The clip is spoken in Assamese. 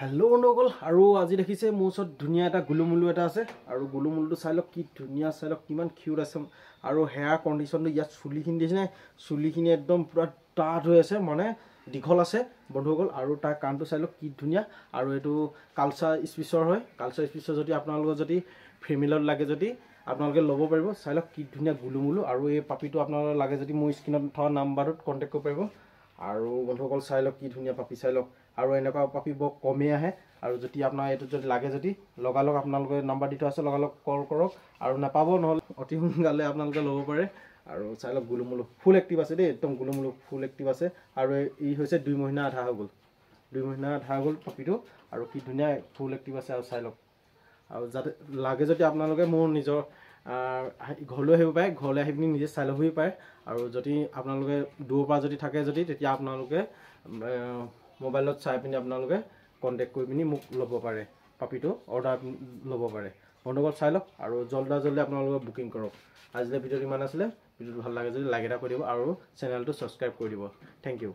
হেল্ল' বন্ধুসকল, আৰু আজি দেখিছে মোৰ ওচৰত ধুনীয়া এটা গুলুমুলু এটা আছে। আৰু গুলুমুলুটো চাই লওক কি ধুনীয়া, চাই লওক কিমান কিউট আছে। আৰু হেয়াৰ কণ্ডিশ্যনটো ইয়াত চুলিখিনি দিছেনে, চুলিখিনি একদম পূৰা ডাঠ হৈ আছে, মানে দীঘল আছে বন্ধুসকল। আৰু তাৰ কাণটো চাই লওক কি ধুনীয়া। আৰু এইটো কালচাৰ স্পীচৰ হয়। কালচাৰ স্পীচৰ যদি আপোনালোকৰ যদি ফেমিলত লাগে যদি আপোনালোকে ল'ব পাৰিব। চাই লওক কি ধুনীয়া গুলুমুলু। আৰু এই পাপিটো আপোনালোকৰ লাগে যদি মোৰ স্ক্ৰীণত থকা নাম্বাৰটোত কণ্টেক্ট কৰিব পাৰিব। আৰু বন্ধুসকল চাই লওক কি ধুনীয়া পাপি, চাই লওক। আৰু এনেকুৱা পাপি বৰ কমেই আহে। আৰু যদি আপোনাৰ এইটো যদি লাগে যদি লগালগ আপোনালোকে নাম্বাৰ দি থোৱা আছে, লগালগ কল কৰক। আৰু নাপাব নহ'লে অতি সোনকালে আপোনালোকে ল'ব পাৰে। আৰু চাই লওক গুলুমুলু ফুল এক্টিভ আছে দেই, একদম গুলুমুলু ফুল এক্টিভ আছে। আৰু ই হৈছে 2 মহিনা আধা হৈ গ'ল, 2 মহিনা আধা হৈ গ'ল পাপিটো। আৰু কি ধুনীয়া ফুল এক্টিভ আছে। আৰু চাই লওক। আৰু যাতে লাগে যদি আপোনালোকে মোৰ নিজৰ ঘৰলৈ আহিব পাৰে, ঘৰলৈ আহি পিনি নিজে চাই ল'বহি পাৰে। আৰু যদি আপোনালোকে দূৰৰ পৰা যদি থাকে যদি তেতিয়া আপোনালোকে মোবাইলত চাই পিনি আপোনালোকে কণ্টেক্ট কৰি পিনি মোক ল'ব পাৰে, পাপিটো অৰ্ডাৰ ল'ব পাৰে। বন্ধুসকল চাই লওক আৰু জল্দা জল্দি আপোনালোকে বুকিং কৰক। আজিলৈ ভিডিঅ'টো ইমান আছিলে। ভিডিঅ'টো ভাল লাগে যদি লাইক এটা কৰি দিব আৰু চেনেলটো ছাবস্ক্ৰাইব কৰি দিব। Thank you.